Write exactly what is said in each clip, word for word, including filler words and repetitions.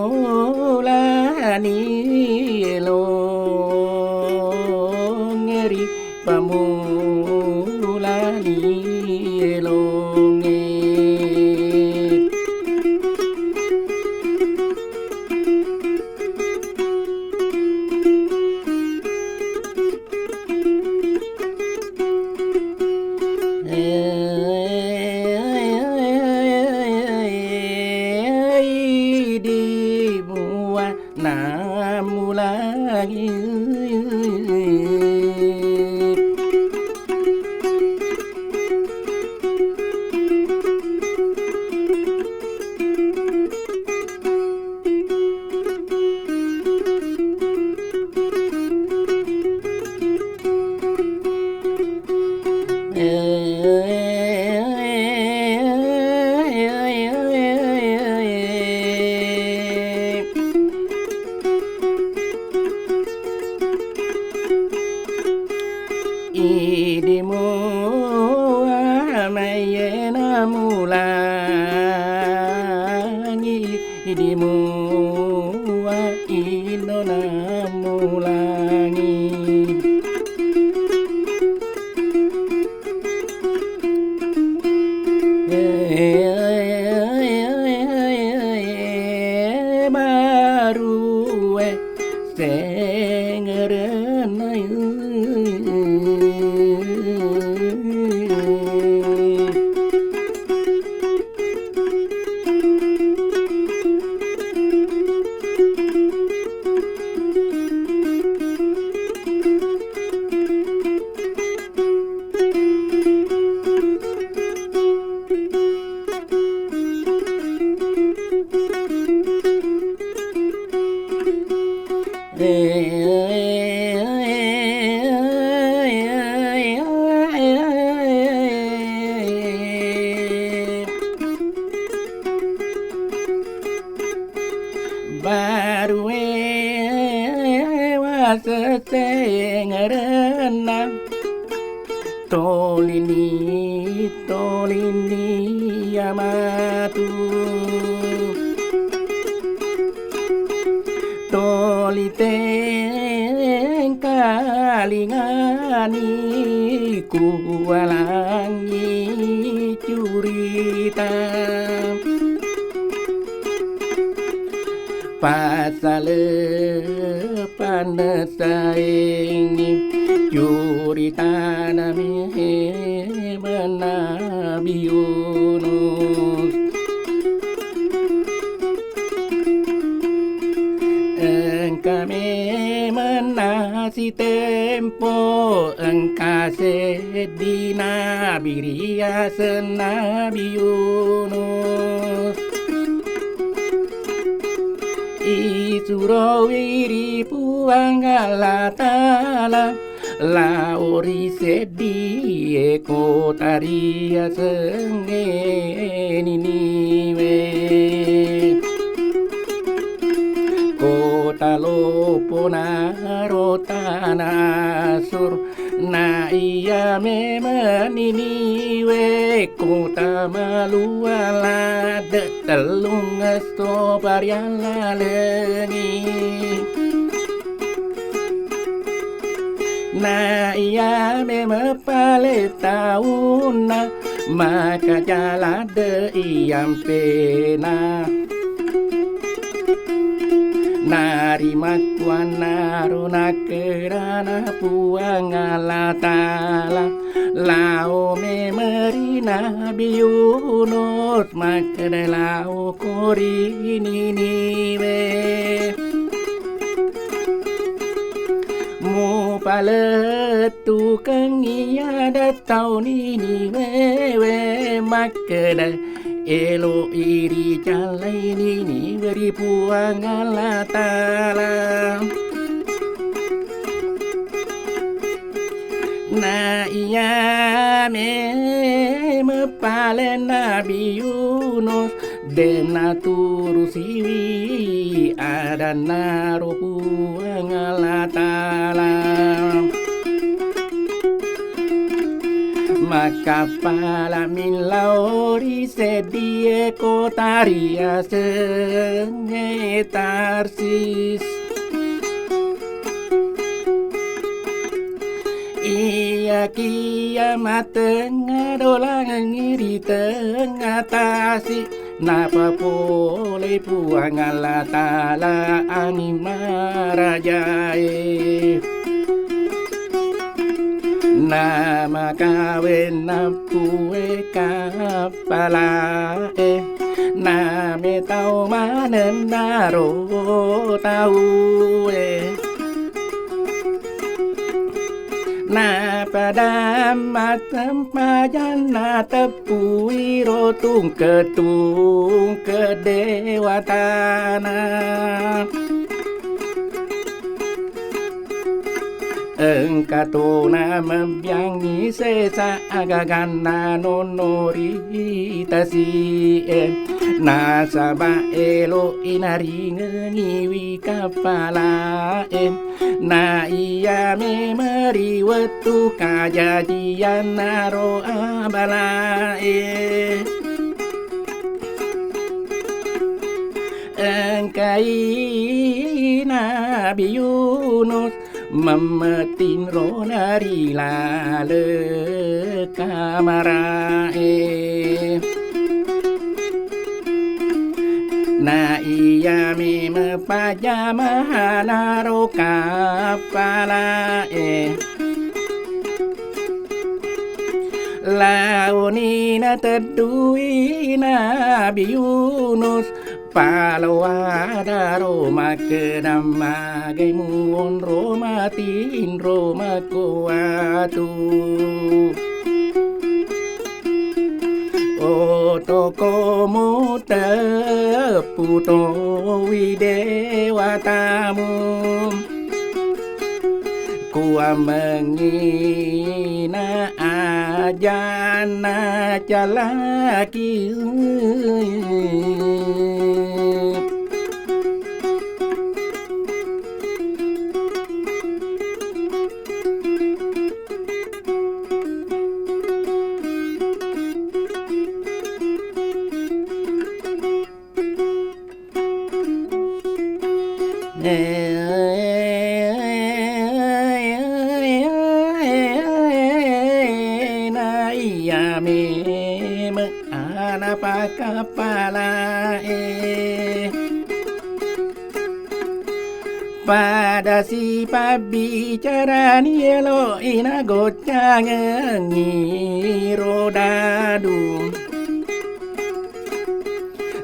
Pamulani elongeri, pamulani elonge. Idi mua namulangi. Idi mua maiye namulangi, idi mua inno namulangi. Barue sengerenna. Barue wasesengerenna, tolini, tolini amatu. Toli tengkalingani kuwalangi curita. Pasale panessaengngi curitana memeng Nabi Yunus. Engka memeng nasitempo, engka seddi nabi riaseng Nabi Yunus. Isuroi ri Puang Allah Ta'ala lao ri seddie kota riasengnge Niniwe. Kota loppona ro tana Asur. Na iya memeng Niniwe kota malua ladde, tellung esso pariallalengi. Na iya memeng pale taunna makaja ladde iyampena. Narimakkuannaro nakkedana Puang Allah Ta'ala lao memeng ri Nabi Yunus, makkeda, laoko ri Niniwe. Mupalettukengngi ada tau Niniwewe makkeda, elo'i ricallai Niniwe ri Puang Allah Ta'ala. Na iya memeng pale Nabi Yunus, de' naturusiwi adanna ro Puang Allah Ta'ala. Kappala millau ri seddie kota riasengnge Tarsis. Iyakiya matengnga dolangengngi ri tengnga tasi, napapole Puang Allah Taala anging marajae. Namakaweng nappue kappalae, nametau manennaro taue. Napada massempajang nateppuiro tungke-tungke dewatana. Engka tona mebbiangngi sesa agaganna nonno ri tasi'e, nasaba elo'i naringengiwi kappalae. Na iya memeng ri wettu kajajiannaro abalae. Engkai Nabi Yunus mammetinrona ri laleng kamarae. Na iya memeng pajamahanaro kappalae. Laoni nateddui Nabi Yunus, paloadaro makkeda magai muonro matinro makuatu. Otoko muteppu towi dewatamu. Kuammengngi na ajanna calaki. Na iya memeng ana pakappalae. Pada sipabbicarani elo'i nagoccangengngi ro dadu.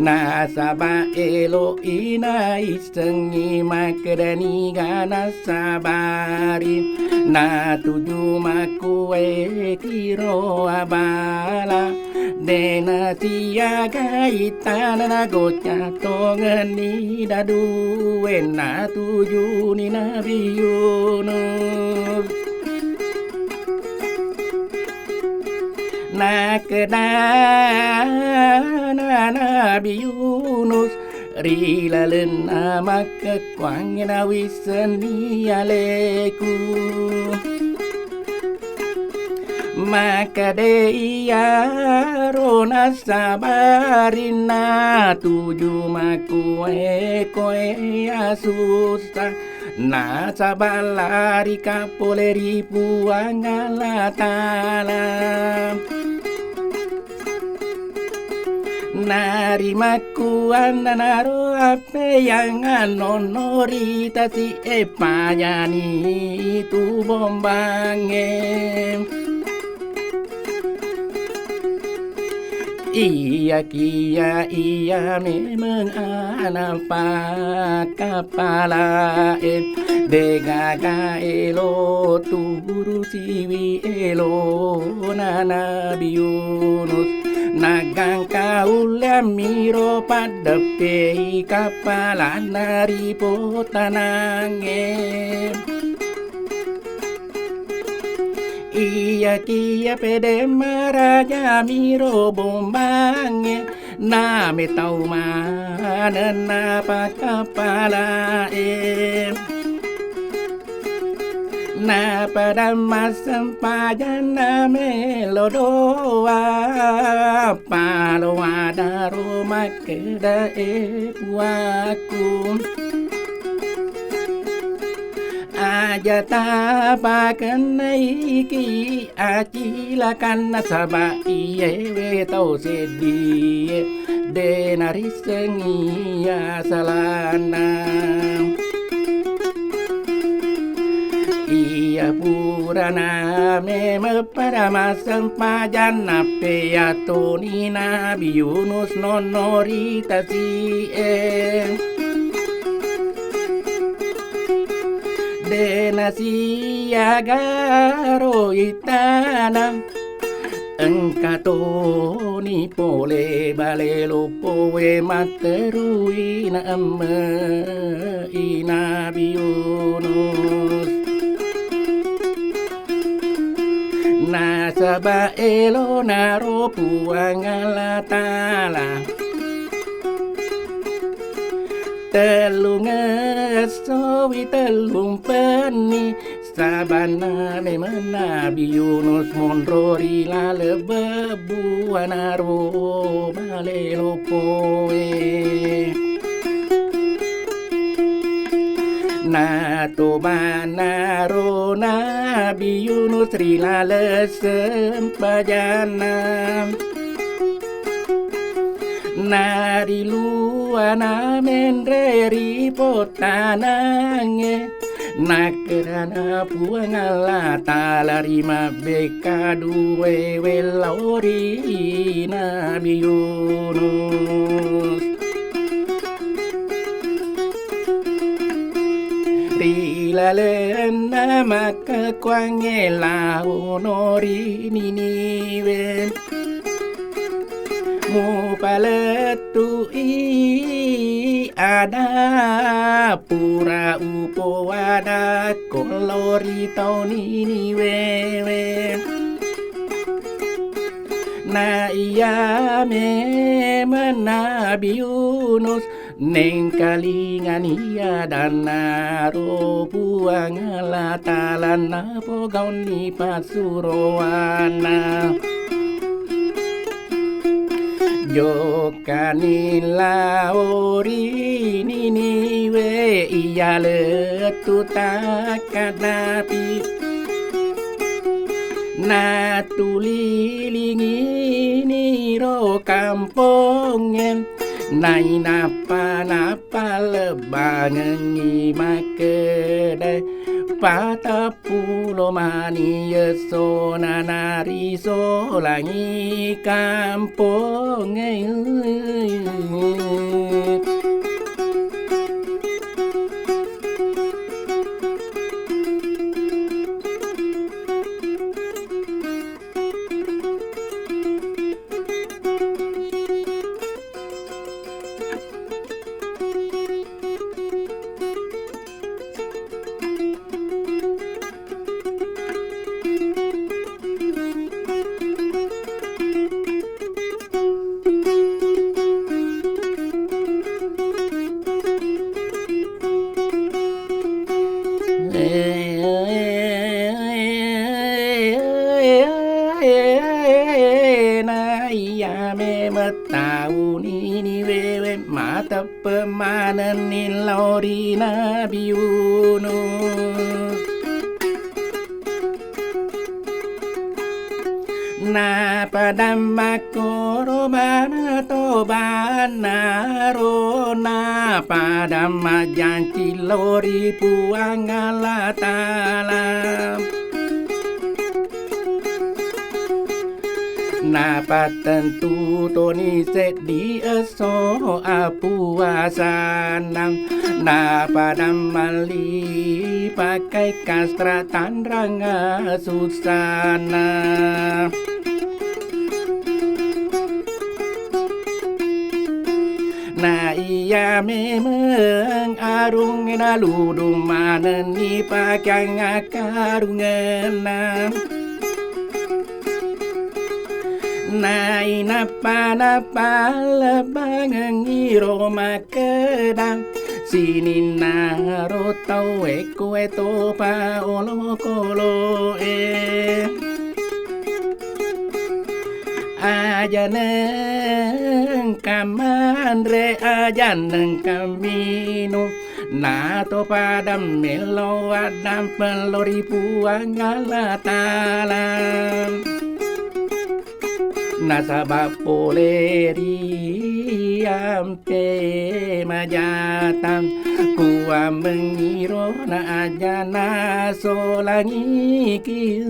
Nasaba elo'i naissengngi makkeda niga nassabari, natuju makkuwae kiro abala. Dena siaga ittana nagocca tongenni dadue natujuni Nabi Yunus. Nakkedana Nabi Yunus ri lalenna makkekkuangnge nawissenni aleku. Makkeda iyaro nassabarinna tuju makkuwae koe asussa, nasaba larika pole ri Puang Allah Taala. Narimakkuannanaro appeyang annonno ri tasi'e pajani tu bombangnge. Iyakiya iya memeng ana pakkappalae, degaga elo turusiwi elona Nabi Yunus. Naggangka ulleammiro paddeppei kappalanna ri potanangnge. Iyakiya pede marajamiro bombangnge, nametau manenna pakkappalae. Napada massempajanna melo doa, paloadaro makkedae puakku. Aja tapakennaiki acilakanna, saba iyewe tau seddie de narissengi asalanna. Iya purana memeng pada massempajanna, peyatoni Nabi Yunus nonno ri tasi'e. De nasiagaro ittana, engka toni pole bale loppoe matterui naemme i Nabi Yunus. Nasaba elonaro Puang Allah Ta'ala, tellung essowi tellung penni, sabanna memeng Nabi Yunus monro ri laleng bebbuanaro bale loppoe. Natobanaro Nabi Yunus ri laleng sempajanna. Nariluana menre ri pottanangnge, nakkedana Puang Allah Ta'ala ri mabbekka duewe lao ri Nabi Yunus. Ri lalenna makkekkuangnge laono ri Niniwe, mupalettu'i ada pura upoadakko lao ri tau Niniwewe. Na iya memeng Nabi Yunus nengkalingani adanna ro Puang Allah Ta'ala, napogauni passuroanna. Jokkani lao ri Niniwe iya lettu takkadapi. Natulilingi ro kampongnge, nainappa-nappa lebbangengngi makkedae, patappulo mani essona narisolangi kampongnge. Na iya memeng tau Niniwewe mateppe manenni lao ri Nabi Yunus. Napada makkoro manatobannaro, napada majjanci lao ri Puang Allah Ta'ala. Napattentu toni seddi esso apuasanna, napada malli pakkai kastra tanrang asussanna. Na iya memeng arung naludung manenni pakeang akkarungenna. Nainappa-nappa lebbangengngi ro makkeda, Sininna ro tauwe kuwe topa olokolo'e. Aja nengka manre, aja nengka minung, na to pada mello waddampeng lo ri Puang Allah Ta'ala. Nasaba pole ri ampe majatang, kuammengngi rona aja nasolangiki.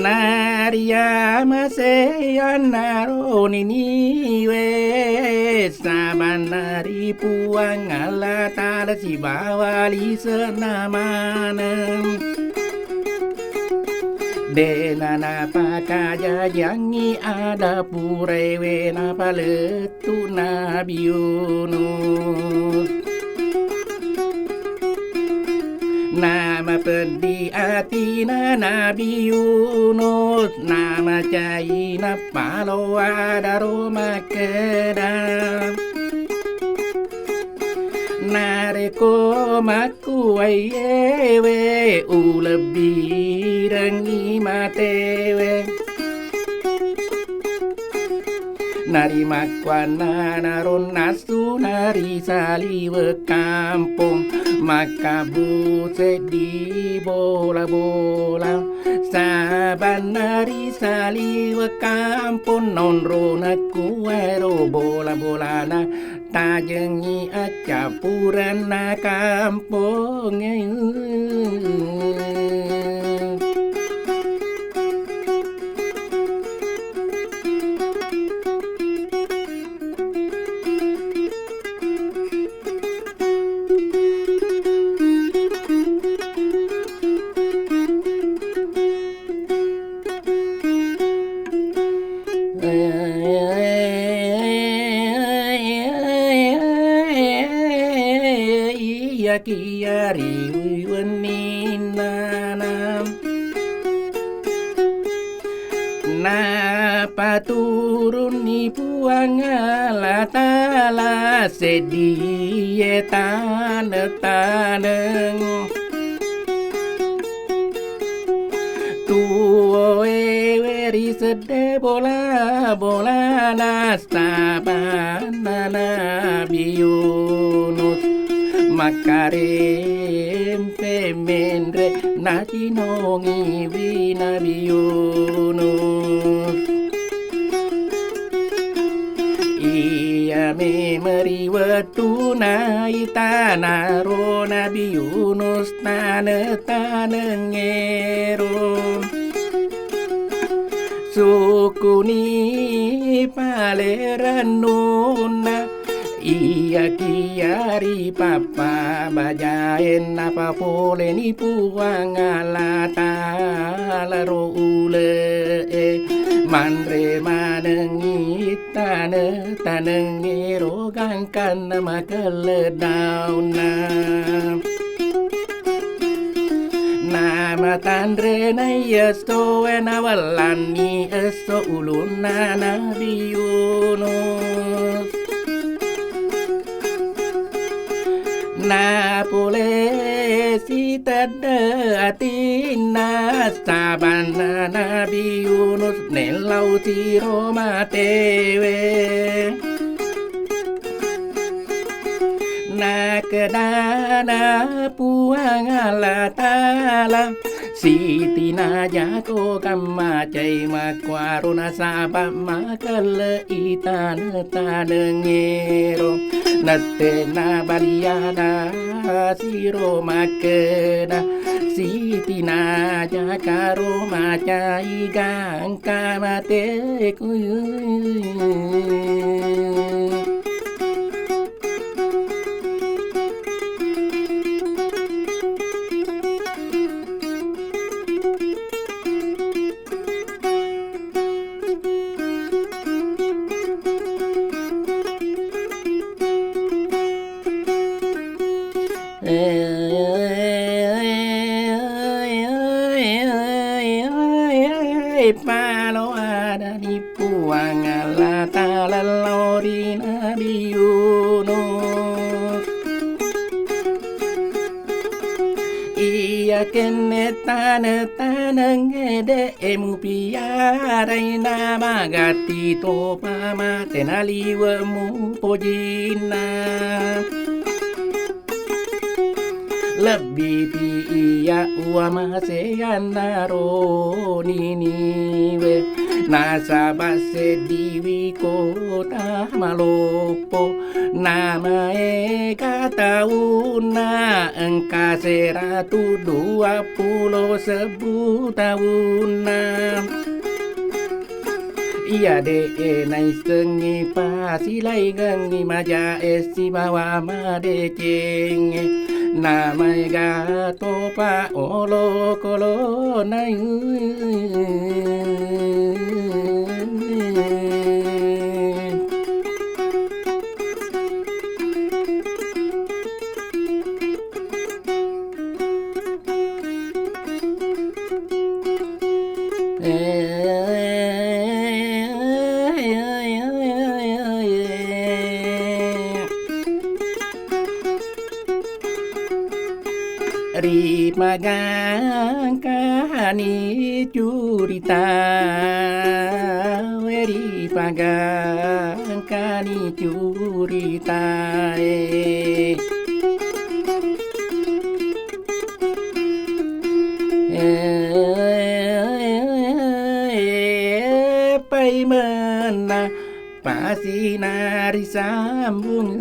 Nariamaseanna ro niniwe, sabanna ri Puang Allah Ta'ala sibawa lise'na maneng. De'na napakajajiangngi ada puraewe napalettu Nabi Yunus. Namapeddi atina Nabi Yunus, namacaina palowa daro makkeda, narekko makkuwaiewe ulebbirengngi matewe. Narimakkuannanaro nassu nari saliwe kampong, makkabbu seddi bola-bola. Sabanna ri saliwe kampong, nonro nakkuero bola-bolana, tajengngi accappurenna kampongnge. Iyakiya ri wenninnana napaturunni Puang Allah Ta'ala seddie taneng-taneng. Tuwoewe ri sedde bola-bolana, sabanna Nabi Yunus makkarempe menre, nacinongiwi Nabi Yunus. Iya memeng ri wettunna itanaro Nabi Yunus taneng-tanengngero, sukkuni pale rennunna. Iyakiya ri pappa bajaenna papoleni Puang Allah Ta'ala ro ule'e, manre manengngi tane-, tanengngero gangkanna makelle daunna. Namatanre naiya essoe, nawellanni esso ulunna Nabi Yunus. Napole sitedde atinna, sabanna Nabi Yunus nellau siro matewe. Nakedana Puang Allah Ta'ala, "Siti najako kammacai makkuaro nasaba makelle'i taneng-tanengngero." Nette nabaliana siro makkeda, "Siti najakaro macai gangka mateku." Paloadani Puang Allah Ta'ala lao ri Nabi Yunus. Iya kenne taneng-taneng ede e mupiarai, namagatti topa mate naliwe mupojinna. Lebbipi iya uwamaseanna ro Niniwe, nasaba seddiwi kota maloppo, namaega taunna engka seratu dua pulo sebbu taunna. Iya de'e naissengngi pasilaingengngi majae sibawa madecengnge, namaega topa olokolonae. Ripagangkani curitae, ripagangkani curitae. Paimanna pasina risambung.